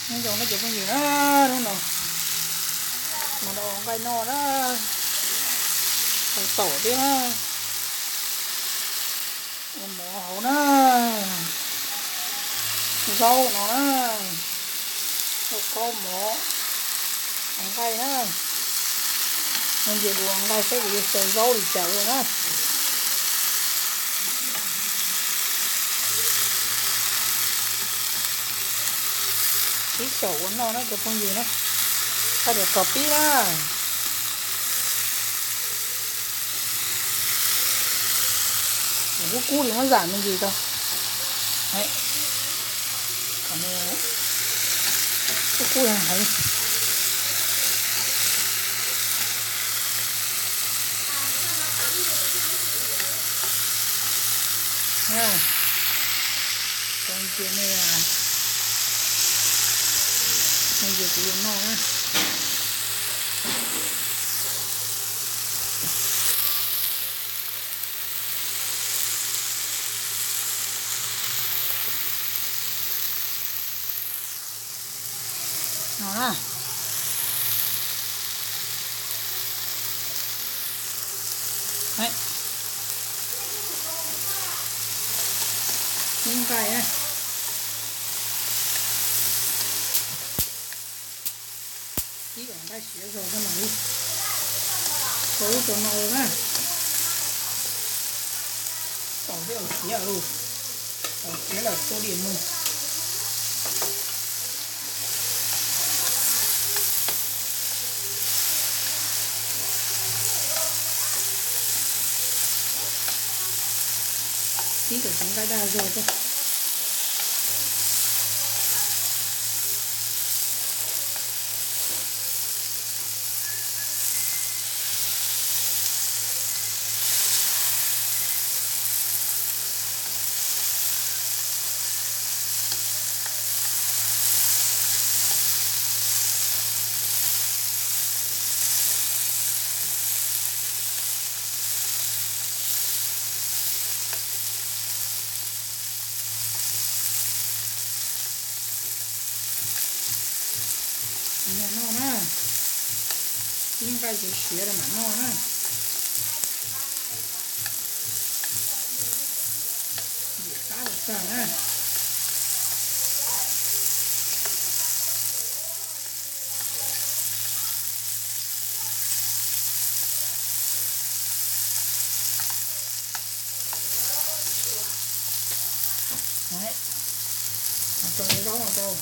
Nyob zoo na cov phooj ywg na, hnub no mas ua nqaij noj na, tau taum thiab na, ua mov hauv na, zaub no na, ua kaub mov, ua nqaij na. No ces kuv ua nqaij saib kuv yuav xyaw zaub li cas ua na. Ib xyaum ua noj na cov phooj ywg na, haj yam txog pib na. Kuv kub kub li muab zam me ntsis tau. Kub kub heev. Tau ntsia nej, nej ntsia kuv yuav noj na. No na. Ib nqaij na. Ib kom nqaij siav zog rau mam li rau ub rau no na. Tau thiab, siav lawm, tau siav lawm tua diam mus. Ib kom cov nqaij daj zog thiab. Noj na, ib nqaij siav siav rau mam noj na. Qab tag na. Rau zaub no rau.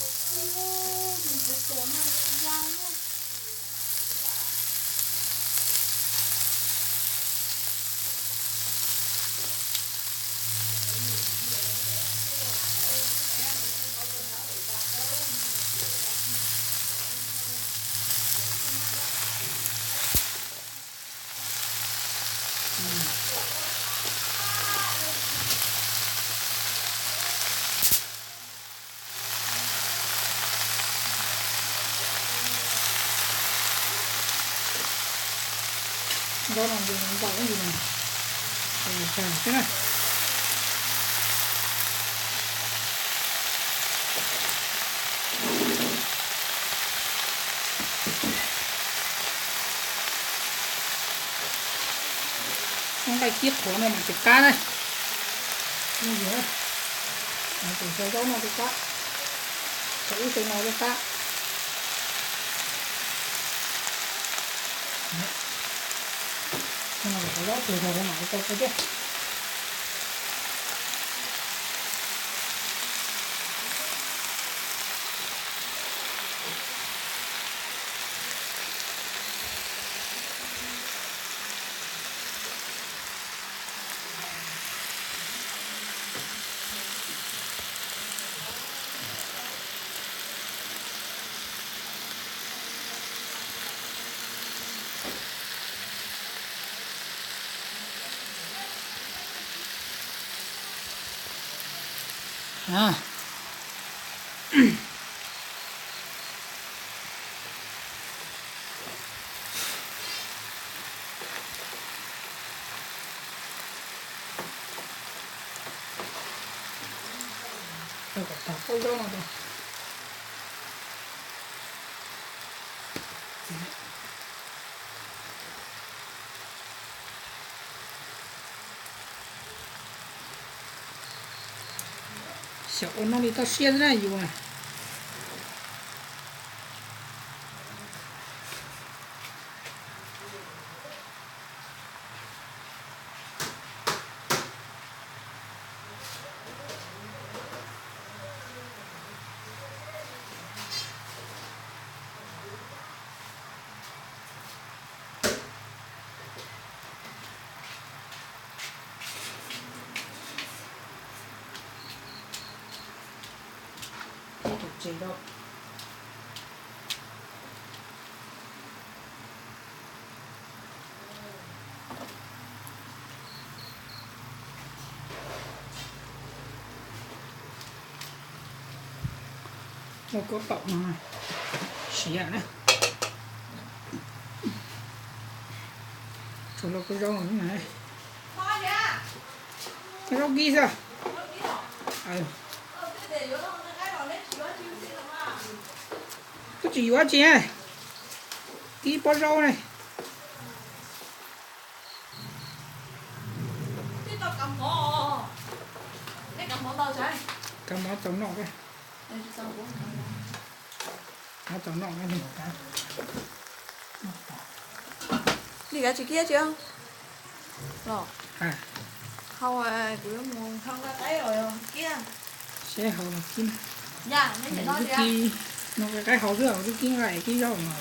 Zaub no ces nws npaum li no, tag xwb na. Muab nqaij kib qhuav no mas tsis qab na. Tus xyaw zaub no twb qab, xyaw ub xyaw no twb qab. Zaub tuag zog mam li tau thiab. Tau kom tag pab zaub no rau. Xyaum ua noj li toj siab xwb na yus na. Lauj kaub taum no siav na. Tsuas lauj kaub zaub na. Zaub kib xwb. Twb tsis yuav tsi, kib pob zaub ne. Kav mov tau noj, mov tau noj. Li kav tsis kiab tsi. Hau, kuv yuav mus hau nqaij qaib os kiab. Seb hau los kib. Twb kib, no nqaij qaib hau xwb, twb kib nqaij kib zaub no.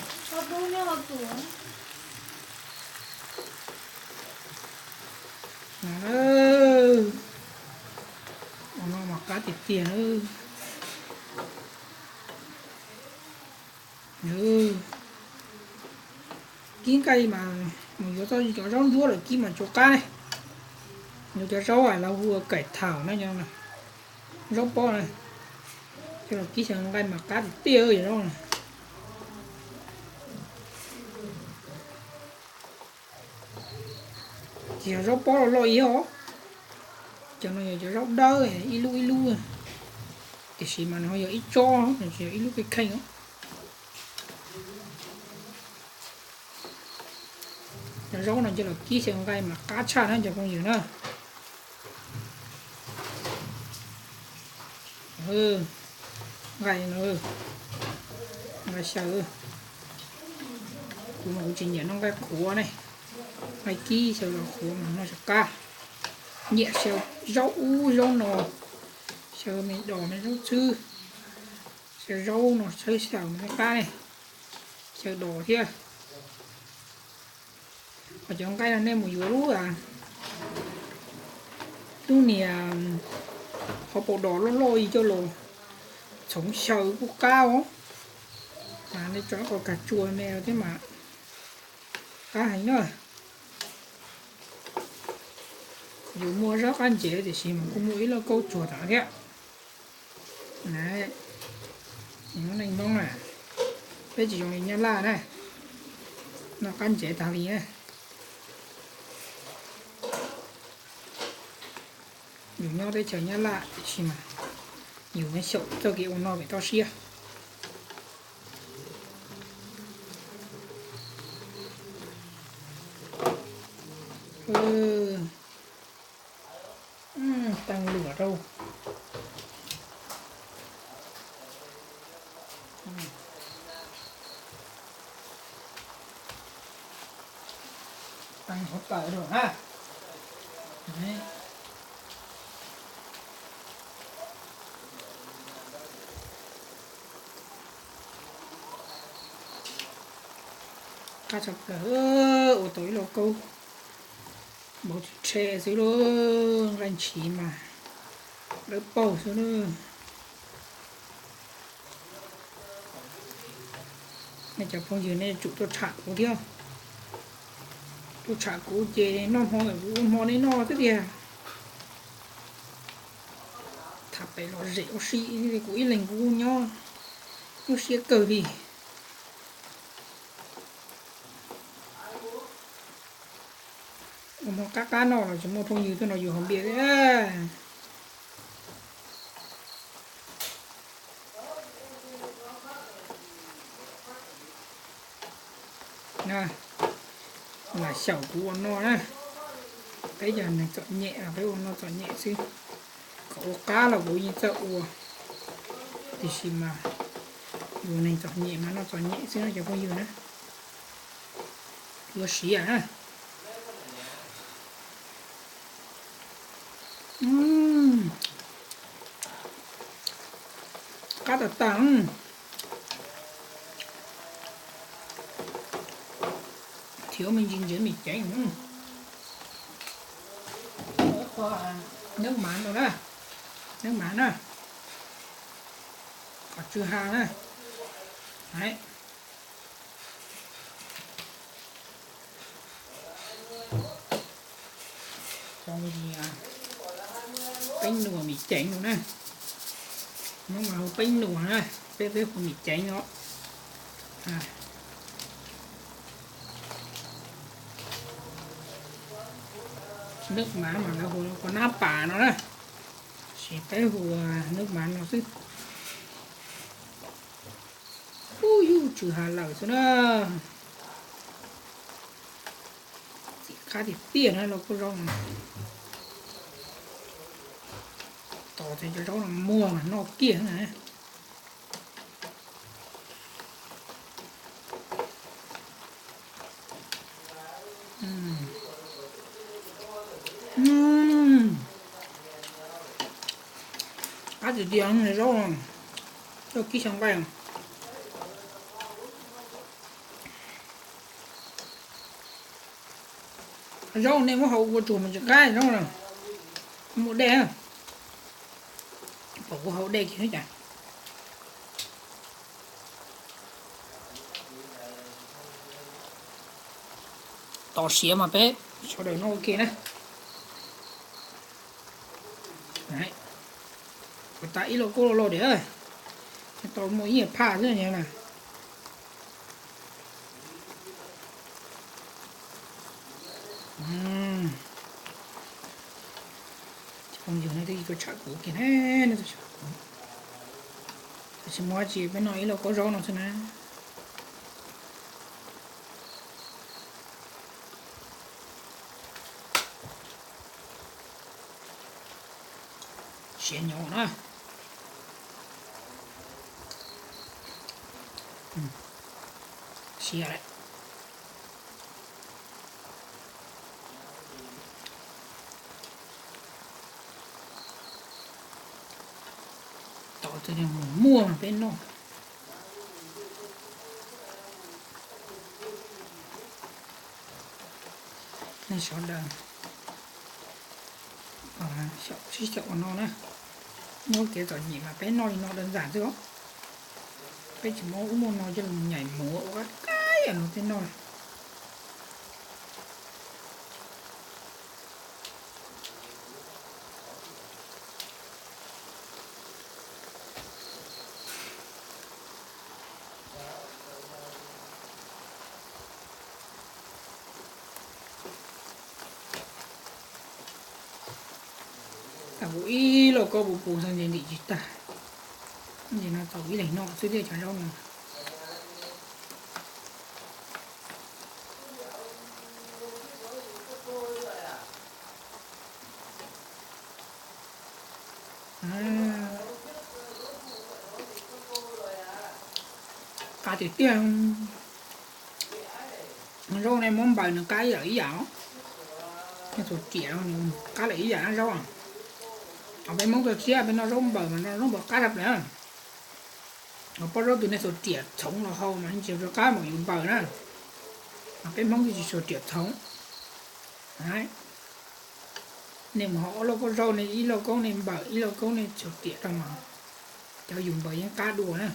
No, ua no mas qab tiag tiag. Kib nqaij mas mus yuav txoj cov zaub ntsuab lawm kib mas tsuas qab ne. Yuav cov zaub lawv hu ua kaim thaum na, zaub pob na, coj los kib xyaw nqaij mas qab tiag tiag zaub na. Ces yog zaub pob loj loj ib yam, cov no yog cov zaub dawb ib lub ib lub, tiam sis mas nws ho yog ib tsob, nws tsis yog ib lub kheej kheej. Cov zaub no coj los kib xyaw nqaij mas qab tshaj na cov phooj ywg na. Nqaij no, nqaij xyaw. Kuv mas kuv tsis nyiam noj nqaij qhuav ne, nqaij kib xyaw los qhuav mas noj tsis qab. Nyiam xyaw zaub ub zaub no, xyaw me dos me zaub xwb. Xyaw zaub no txhawb xyaw mas qab ne, xyaw dos thiab. Ho cov nqaij no nej mus yuav lub, lub niag hauv paus dos loj loj coj los txhoov xyaw kuj qab os. Nej tso ib qho kag tsua me thiab mas qab heev na. Yus muaj zaub qab ntsev tiam sis mas kuj muaj ib lauj kaub tsuag tom thiab. Neej Hmoob na, peb tsis zoo li Nyab Laj na, noj qab ntsev tag li na. Yus nyob teb chaws Nyab Laj tiam sis mas yus xyaum txoj kev ua noj pem toj siab. Teeb lwm rau, teeb hauv taws rau na. Qab tshaj plaws, ua tau ib lauj kaub npaum tshe xwb lauj, nqaij ntshis mas dawb paug xwb lauj. Nej cov phooj ywg nej tsum tuaj tsham kuv thiab. Tuaj tsham kuv ces noj hmo ntawm kuv ua hmo nej noj xwb tiag. Tham pem lom zem ua si, kuv ib leeg kuv nyob nyuaj siab kawg li. Ua hmo qab qab noj los tsis muaj phooj ywg tuaj nrog yus haus npias li. Lam xyaum kuv ua no na. Peb yog neeg txom nyem los peb ua no txom nyem xwb. Kom ua qab los kuv yeej txawj ua, tiam sis mas yus neeg txom nyem mas noj txom nyem xwb no cov phooj ywg na. Yuav siav na. Qab tag tag. Thiếu me ntsis ntshe me ceev. Qho nước mắm no na, nước mắm na, qhov tsw ha na. Đấy. Peb nuam mim ceev no na. Hnub no hu peb nuam na, peb peb hu mim ceev no. Nước mắm mas lawv hu ua nab pas no na, sis peb hu ua nước mắm no xwb. Ub, yus tsw ha lawm xwb na. Txim qab tiag tiag na lauj, kua zaub no. Tos cov zaub no muag mas noj kiag na. Qab tiag tiag zaub no, coj kib xyaw nqaij. Zaub nej muab hau ua tsuag mas tsis qab zaub na, muaj dej. Pom kuv hau dej kiag thiab cas. Tos siav mas peb sawv daws noj ua ke na. Ua tas ib lauj kaub loj loj diam, tau muaj ib phaj xwb na. Phooj ywg nej twb tsis tshawm kuv kiag ne, nej tsis tshawm kuv. Tab sis muaj dab tsi peb noj ib lauj kaub zaub no xwb na. Siav nyob na. Siav lawm. Tos tus muaj peb noj. Nej sawv daws xyaum sib xyaum ua no na. Nyob kev txom nyem mas peb noj li no đơn giản xwb os. Peb tsis muaj ub muaj no coj los nyaim muav ua qab qab yam no peb noj. Kuv ib lauj kaub puv puv xwb ntshe ntim tsis tag. Ntsis no tau ib leeg noj xwb thiab cov zaub no. Qab tiag tiag. Zaub nej muab npaws nws qab lawm ib yam. Nej txhua riam qab lawm ib yam zaub. Peb Hmoob txhua txhia peb noj zaub npaws mas noj zaub npaws qab tshaj plaws. Pab zaub twg nej txhua riam txhoov los hau mas tsis qab npaum yus npaws na. Peb Hmoob twb tsis txhua riam txhoov. Nej mus hau ob lauj kaub zaub, nej ib lauj kaub nej npaws, ib lauj kaub nej txhua riam rau mas cov yus npaws yeej qab dua na.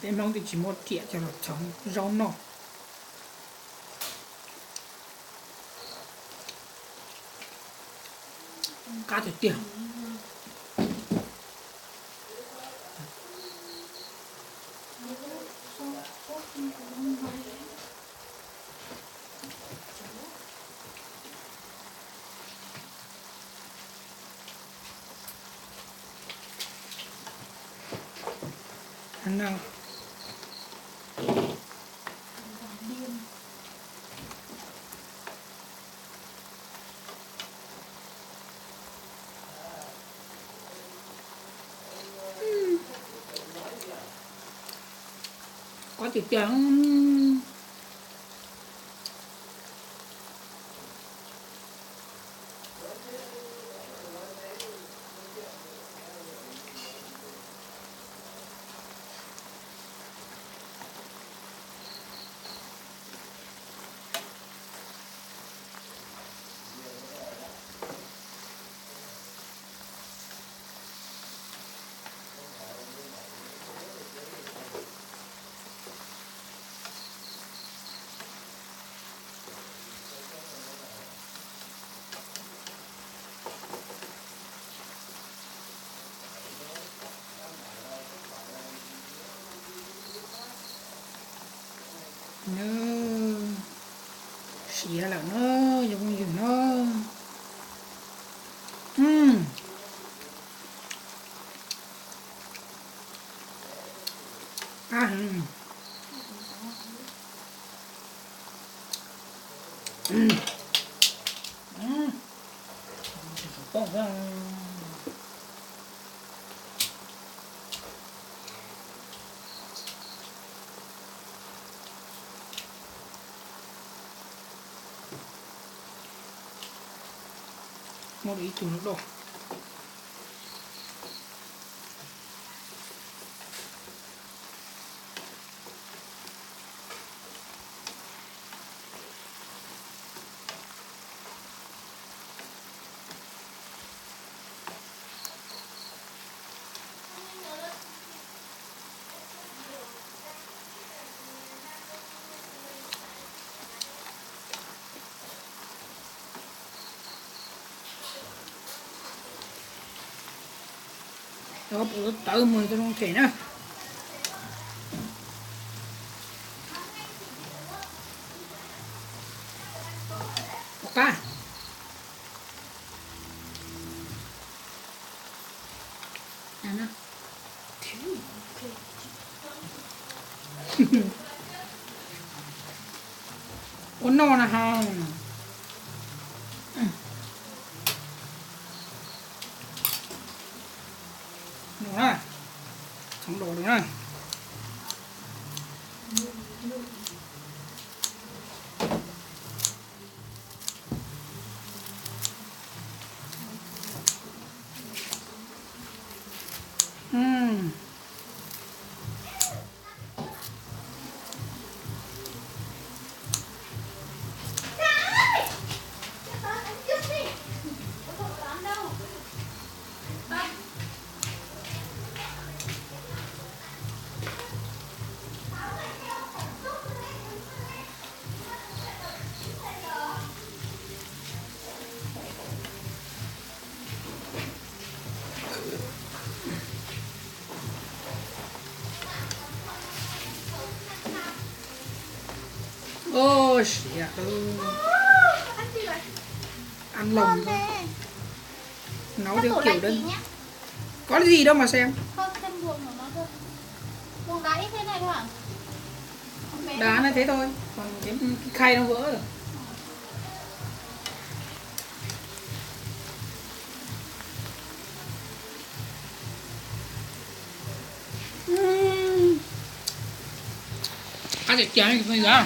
Peb Hmoob twb tsis muaj riam coj los txhoov zaub noj. Qab tiag tiag. No. Qab tiag tiag. Siav lawm na, yog phooj ywg na. Muab ib tug no do. Tawv mus rau zoo them na. Tom qab. Ua noj na ha. Noj na. Txhoov dua na. Ôi, siav. Ăn lòng. Nấu theo kiểu đơn. Có gì đâu mà xem. Đá nó thế thôi, còn cái khay nó vỡ rồi. Qab tiag tiag.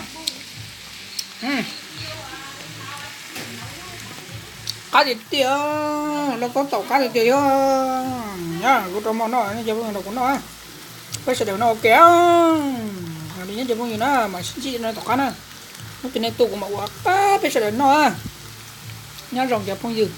Qab tiag tiag, lauj kaub taum qab tiag tiag. Yog kuv rau hmo noj, nej cov phooj ywg nrog kuv noj, peb sawv daws noj ua ke. Nyob cov phooj ywg na, mam sib ntsib no tom qab na. Hnub twg nej tuaj kuv mam ua qab peb sawv daws noj. Nyob zoo cov phooj ywg.